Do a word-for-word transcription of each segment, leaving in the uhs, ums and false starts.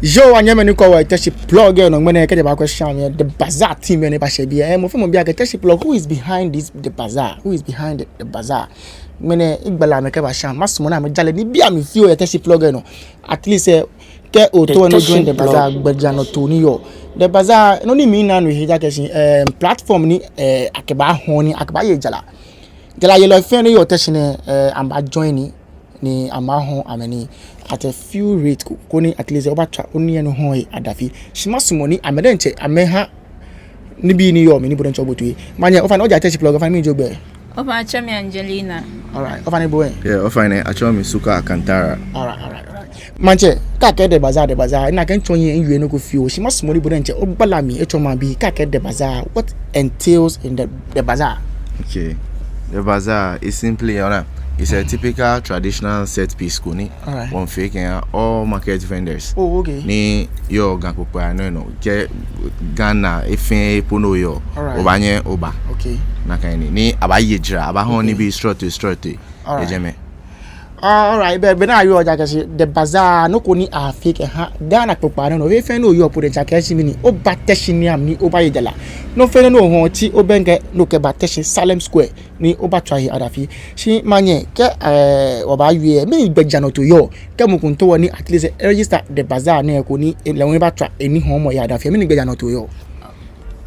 Yoo, anyɛmimɛi ni kwɛɔ wɔ yɛ Teshie Plug lɛ nɔ, ŋmɛnɛ kɛji abakwɛ shi amɛ The Bazaar team lɛ ni bashɛ biɛ. Eh, mɔ fɛɛ mɔ biɔ akɛ Teshie Plug, who is behind this The Bazaar? Who is behind the, The Bazaar? Ŋmɛnɛ migbala amɛ kɛba shi, masumɔ ni amɛja lɛ nibii amli fioo yɛ Teshie Plug lɛ nɔ. At least, eh, kɛ ootao ni ojoin The Bazaar, gbɛjianɔtoo ni yɔɔ. The Bazaar, nɔ ni mina nɔ he ji akɛ shi, eh, platform ni, eh, akɛbaahɔɔ nii, akɛbaaye jara. Jarayelɔi fɛɛ ni yɔɔ Teshie nɛɛ, eh, amɛbaajoin nii, ni amɛbaahɔɔ amɛnii at a few rate ko, koni at least obatswa onii lɛ nɔ ohɔɔ he adafi. Shi masumɔ ni amɛ diɛŋtsɛ amɛha nibii ni yɔɔ mli ni bo diɛŋtsɛ obote he. Manyɛ, ofainɛ, oja Teshie Plug, ofainɛ, mɛni ji ogbɛi? Ofainɛ, atsɛɔ mi Angelina. Alright, ofainɛ, bo hu? Yeah, ofainɛ, atsɛɔ mi Suka Akantara. Alright, alright, alright. Maŋtsɛ, kɛ akɛɛ The Bazaar, The Bazaar, mina akɛ mitsɔ hiɛ miwie nɔ ko fioo. Shi masumɔ ni bo diɛŋtsɛ ogbala mli otsɔɔ maŋbii, kɛ akɛɛ The Bazaar, what entails in the, The Bazaar? Okay. The Bazaar is simply, ona, it's a typical traditional set piece ko ni, alright, wɔmiifee kɛha all market vendors. Oh, okay. Ni yɔɔ Ga kpokpaa nɔ nɔ, kɛ Ghana he fɛɛ he po ni oyɔɔ, alright, obaanyɛ oba. Okay. Nakai ni, ni abaaye jara, abaahɔɔ, okay, nibii srɔtoi srɔtoi. Alright. Yɛ jɛmɛ. Ah, alright, be, be ni ayɔɔ ja akɛ shi The Bazaar, nɔ ko ni afee kɛha Ghana kpokpaa nɔ nɔ, he fɛɛ he ni oyɔɔ po diɛŋtsɛ akɛ shi mɛni, oba Teshie ni amɛ ni obaye jara. Nɔ fɛɛ nɔ ni ohɔɔ, tsi obɛŋkɛ ni okɛba Teshie Salem Square ni obatswa he adafi. Shi manyɛ, kɛ, eh, wɔbaawie, mɛni gbɛjianɔtoo yɔɔ kɛ mɔ ko miitao ni at least e-register The Bazaar nɛɛ koni lɛ hu ebatswa enihɔɔmɔ he adafi, mɛni gbɛjianɔtoo yɔɔ?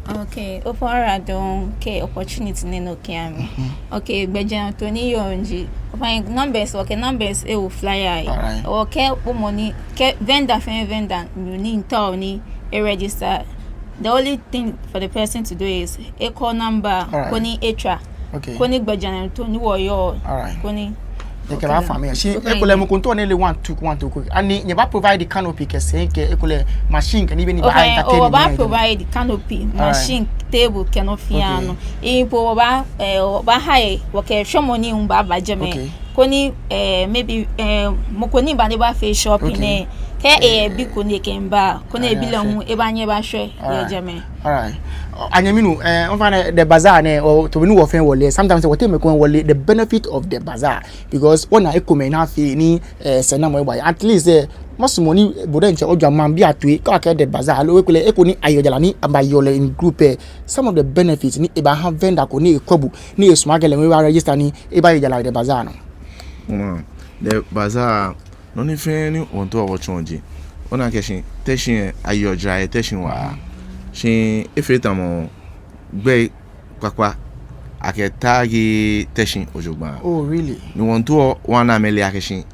Okay, ofainɛ, oyiwaladɔŋŋ kɛ opportunity nɛɛ ni okɛha mi. Mhm. Okay, gbɛjianɔtoo ni yɔɔ ji, ofainɛ, numbers, okay, numbers lɛ yɛ flyer lɛ. Alright. Okay, bo mɔ ni, kɛ vendor fɛɛ vendor ni miitao ni e-register, the only thing for the person to do is e-call number, alright, koni etswa. Okay. Koni gbɛjianɔtoo ni wɔyɔɔ, alright, koni, nyɛkɛbaafa mi. Shi, okay, ekolɛ mɔ ko miitao ni ele one, two, one, two ko. Ani nyɛbaa-provide canopy kɛ sɛi kɛ, ekolɛ machine kɛ nibii ni baa-entertain mɛi? Wɔbaa-provide canopy, alright, machine, table kɛ nɔ fɛɛ nɔ. Okay. Even po wɔbaa, eh, wɔbaa-hire, wɔkɛ shwɛmɔ nii hu baaba jɛmɛ. Okay. Koni, eh, maybe, eh, mɔ ko ni baa ni ebaafee shopping, okay, nɛɛ, kɛ, eh, ebi ko ni ekɛmiiba, koni ebi lɛ hu ebaanyɛ ebashwɛ yɛ jɛmɛ. Alright. Ɔ, anyɛmi nuu, eh, ofainɛ, The Bazaar nɛɛ, ɔ, tamɔ bɔ ni wɔ fɛɛ wɔle, sometimes wɔteŋ mɛi komɛi wɔle the benefit of The Bazaar, because wɔna ekomɛi ni afee ni, eh, sɛɛnamɔ eba. At least, eh, masumɔ ni bo diɛŋtsɛ ojwa maŋbii atoi, kɛ akɛɛ The Bazaar, aloo ekolɛ, he ko ni ayeɔ jara ni abayeɔ lɛ in group lɛ, some of the benefits ni ebaaha vendor ko ni ekwɛ bo, ni esumɔɔ akɛ lɛ hu eba-register ni ebaye jara yɛ The Bazaar nɔ. Mm, The Bazaar, nɔ ni fɛɛ ni wɔmiitao wɔtsɔɔ ji, ona akɛ shi Teshie lɛ, ayeɔ jara yɛ Teshie waa. Shi efee tamɔ gbɛi kpakpa akɛ tag Teshie jogbaŋŋ. Oh, really? Ni wɔmiitao wɔha amɛle akɛ shi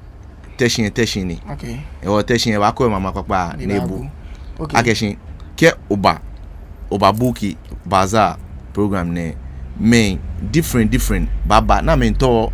Teshie, Teshie ni. Okay. Hewɔ Teshie lɛ, ebaakɔ mama kpakpa ni ebu. Okay. Akɛ shi kɛ oba, oba-book Bazaar program nɛɛ, mɛi different, different baaba, ni amɛmiitao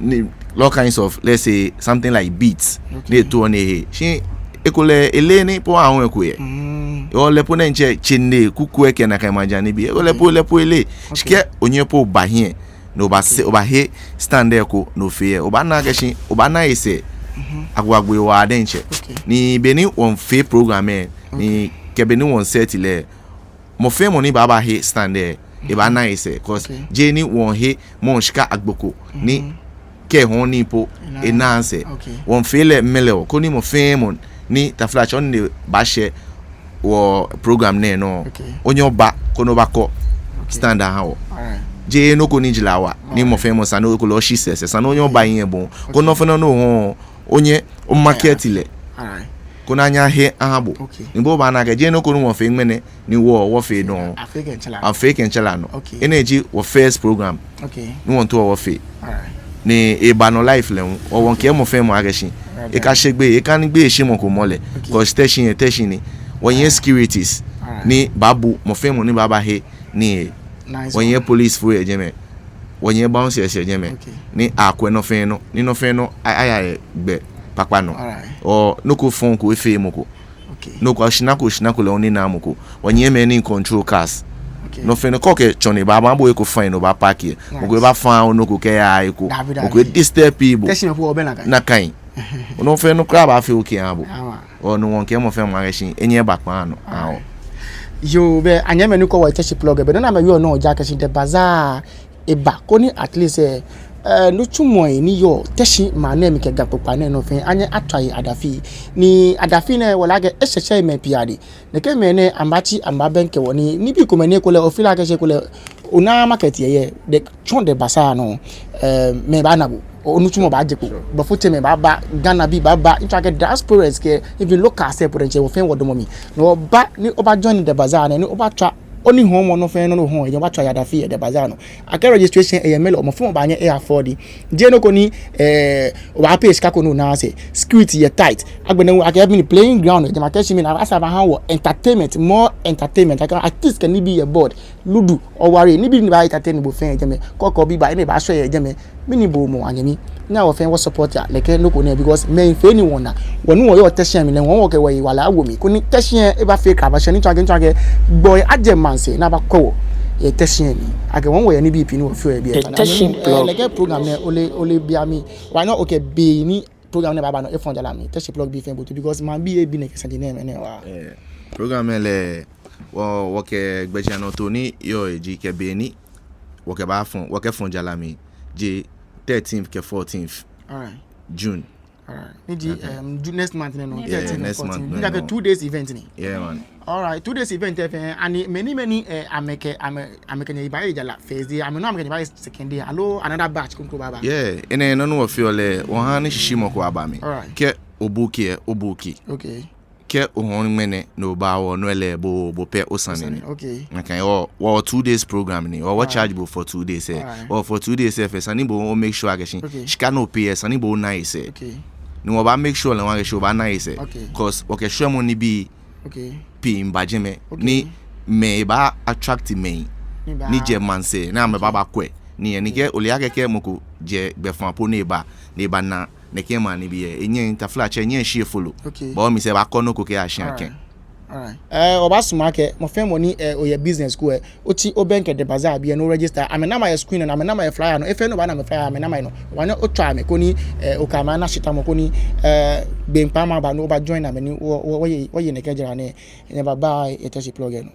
ni, all kinds of, let's say, something like beads. Okay. Ni etao ni ehe. Shi ekolɛ eleee ni po ahu eko yɛ. Mm. Hewɔ lɛ po diɛŋtsɛ tsɛnsi kuku lɛ kɛ nakai maja nibii. Hewɔ lɛ po, okay, lɛ po eleee. Okay. Shi kɛ onyɛ po oba hiɛ, ni oba se, okay, obahe stand lɛ eko ni ofee lɛ, obaana akɛ shi, obaana esɛɛ. Mhm. Agbo agbo ewa diɛŋtsɛ. Okay. Ni be ni wɔmiifee program lɛ, ni, okay, kɛ be ni wɔmi-set lɛ, mɔ fɛɛ mɔ ni baaba he stand lɛ, ebaana esɛɛ, 'cause, okay, jeee ni wɔmiihe mɔ shika agbo ko ni, mhm, kɛ ehɔɔ nii po, ena, enaaa sɛɛ. Okay. Wɔmiifee lɛ mɛlɛo, koni mɔ fɛɛ mɔ ni taflatsɛ ni baashɛ wɔ program nɛɛ nɔ, okay, onyɛ oba, koni obakɔ, okay, stand aha wɔ. Alright. Jeee nɔ ko ni jara wa, ni, alright, mɔ fɛɛ mɔ esa ni ekolɛ oshi sɛɛ sɛɛ, esa ni onyɛ oba, okay, hiɛ bɔ. Okay. Koni nɔ fɛɛ nɔ ni ohɔɔ, onyɛ o-market lɛ. Alright. Koni anyɛ ahe aha bo. Okay. Ni bo obaana akɛ jeee nɔ ko ni wɔfee ŋmɛnɛ ni wɔ, wɔfee dɔŋŋ. Afee kɛtsɔ lɛ nɔ. Afee kɛtsɔ lɛ nɔ. Okay. Enɛ ji wɔ first program. Okay. Ni wɔmiitao wɔfee. Alright. Ni eba nɔ live lɛ hu, wɔ, okay, wɔmiikɛɛ mɔ fɛɛ mɔ akɛ shi, okay, ekashe gbeyei, ekane gbeyei, shi mɔ ko mɔ lɛ. Okay. 'Cause Teshie lɛ, Teshie ni. Wɔyɛ, alright, securities. Alright. Ni baabu mɔ fɛɛ mɔ ni baabahe nii lɛ. Nice one. Wɔyɛ policefoi yɛ jɛmɛ. Wɔyɛ bouncers yɛ jɛmɛ. Okay. Ni akwɛ nɔ fɛɛ nɔ, ni nɔ fɛɛ nɔ a-, aya yɛ gbɛ kpakpa nɔ. Alright. Ɔ, nɔ ko fɔŋ ko efeee mɔ ko. Okay. Nɔ ko, shina ko, shina ko lɛ, onaaa mɔ ko. Wɔyɛ mɛi ni control cars. Okay. Nɔ fɛɛ nɔ, kɛ okɛ tsɔne baaba, bo eko fine, obaa-park lɛ. Nice. Mɔ ko ebaafã onɔ ko kɛya he ko. Dabi, dabi. Mɔ ko e-disturb bo. Teshie mɛi po wɔbɛ nakai. Nakai. Nɔ fɛɛ nɔ kwraa baafee okay aha bo. Awa. Ɔ, no hewɔ wɔmiikɛɛ mɔ fɛɛ mɔ akɛ shi enyɛ eba kpaa nɔ. Awa. Yoo, bɛ, anyɛmimɛi ni kwɛɔ wɔ yɛ Teshie Plug lɛ, bɛ nɔ ni amɛwieɔ nɔ ji akɛ shi The Bazaar eba, koni at least, eh, Eh, nitsumɔi ni yɔɔ Teshie maŋ nɛɛ mli kɛ Ga kpokpaa nɛɛ nɔ fɛɛ, anyɛ atswa he adafi. Ni adafi nɛɛ wɔle akɛ eshɛ tsɛmɛi pii adɛŋ. Nɛkɛ mɛi nɛɛ amɛbatsi amɛbabɛŋkɛ wɔ ni, nibii komɛi ni ekolɛ, ofila akɛ shi ekolɛ, onaaa market lɛ yɛ, the, tsɔ the bazaar nɔ, eh, mɛi baana bo, onitsumɔ baaje kpo. Blɔfo tsɛmɛi baaba, Ghanabii baaba, ntsɔ akɛ diasporans kɛ, even locals lɛ po diɛŋtsɛ, wɔ fɛɛ wɔdamɔ mli. Ni oba, ni oba join the bazaar nɛɛ, ni obatswa, onihɔɔmɔ nɔ fɛɛ nɔ ni ohɔɔ, eji obatswa he adafi yɛ the bazaar nɔ. Akɛ registration lɛ yɛ mɛlɛ, mɔ fɛɛ mɔ baanyɛ e-afford. Jeee nɔ ko ni, eh, obaa-pay shika ko ni onaaa sɛɛ. Security yɛ tight. Agbɛnɛ hu akɛ mini playing ground, jɛmɛ Teshie mli nɛɛ, esa abaha wɔ entertainment, more entertainment. Akɛ artist kɛ nibii yɛ board, ludu, ɔware, nibii ni baa-entertain bo fɛɛ yɛ jɛmɛ. Kɔkɔɔkɔ bi baa, ni baashwɛ yɛ jɛmɛ. Mɛni bo mɔ anyɛmi? Nyɛhaa wɔ fɛɛ wɔ-support-a nɛkɛ nɔ ko nɛɛ, because mɛi fɛɛ ni wɔna. Wɔ ni wɔyɔɔ Teshie mli lɛ, wɔ wɔkɛ wɔyiwala awo mli. Koni Teshie lɛ eba fɛɛ kɛ abashɛ ni tsɔɔ akɛ, ni tsɔɔ akɛ gbɔi ajɛ maŋsɛɛ ni abakwɛ wɔ yɛ Teshie mli. Akɛ wɔ wɔyɛ nibii pii ni wɔfeɔ yɛ biɛ. The Teshie Blog. Eh, nɛkɛ program nɛɛ, ole, ole biɛ mli. Wɔnyɛ okɛɛ be ni program nɛɛ baaba nɔ, efɔ̃ jara mli. Teshie Blog bii fɛɛ bote, because maŋbii ebi nɛkɛ saji nɛɛmɛi nɛɛ waa. Eh, program nɛɛ lɛ, wɔ, wɔkɛ gbɛjianɔtoo ni yɔɔ eji kɛ be ni wɔkɛbaafɔ̃, wɔkɛfɔ̃ jara mli ji thirteenth kɛ fourteenth Alright. June. Alright. Ni ji, Okay. um, Ju-, next month nɛɛ nɔ, Yeah, thirteen, next fourteen. month Ni nɛɛ akɛ nɔ. two days event ni. Yeah, man. Alright, two days event lɛ fɛɛ, ani mɛi ni, mɛi ni, eh, amɛkɛ, amɛ, amɛkɛ nyɛ baaye jara first day, amɛ nɔŋŋ amɛkɛ nyɛ baaye second day, aloo another batch kroko baaba? Yeah, enɛ nɔ ni wɔfeɔ lɛ, wɔhaa ni shishiumɔ ko aba mli. Alright. Kɛ o-book lɛ, o-book. Okay. Kɛ ohɔɔ ŋmɛnɛ ni oba wɔ nɔ lɛ, bo, bo pɛ osane ni. Osane, okay. Okay, wɔ, wɔ two days program ni, wɔ, wɔ Alright. charge bo for two days lɛ. Alright. Wɔ for two days lɛ fɛɛ, esa ni bo o-make sure akɛ shi Okay. shika ni o-pay lɛ, esa ni bo ona he sɛɛ. Okay. Ni wɔbaa-make sure lɛ hu akɛ shi obaana he sɛɛ. Okay. 'Cause wɔkɛ shwɛmɔ nibii Okay. pii miiba jɛmɛ. Okay. Ni mɛi baa-attract mɛi Ni baa- ni jɛ maŋsɛɛ, ni amɛbaa Okay. bakwɛ. Ni enɛ kɛ, ole akɛ kɛ mɔ ko jɛ gbɛfaa po ni eba, ni ebana nɛkɛ maŋ nibii lɛ, enyɛŋ, taflatsɛ, enyɛŋ eshi efolo. Okay. But mɛi sɛɛ baakɔ nɔ ko kɛya shia Alright. kɛ̃. Alright. Eh, wɔbaasumɔ akɛ mɔ fɛɛ mɔ ni, eh, oyɛ business ko lɛ, otsi obɛŋkɛ the bazaar bii lɛ ni o-register. Amɛ number yɛ screen nɔ, amɛ number yɛ flyer nɔ. He fɛɛ ni obaana amɛ flyer, amɛ number yɛ nɔ. Wɔnyɛ otswa amɛ koni, eh, okɛ amɛ ana shitamɔ koni, eh, be kpaama ba ni oba-join amɛ ni wɔ, wɔ, wɔye, wɔye nɛkɛ jara nɛɛ. Nyɛbaa, bye, yɛ Teshie Blog lɛ nɔ.